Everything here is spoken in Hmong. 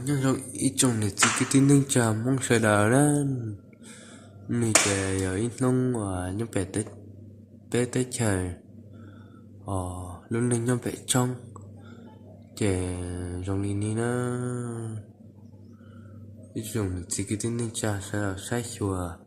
Nyob zoo ib tsoom niam txiv kwv tij neej tsa Hmoob sawv daws na. Hnub no ces yog ib hnub uas nyob pem peb teb chaws os, lub neej nyob pem tshoob ces zoo li ni na. Ib tsoom niam txiv kwv tij neej tsa sawv daws saib xyuas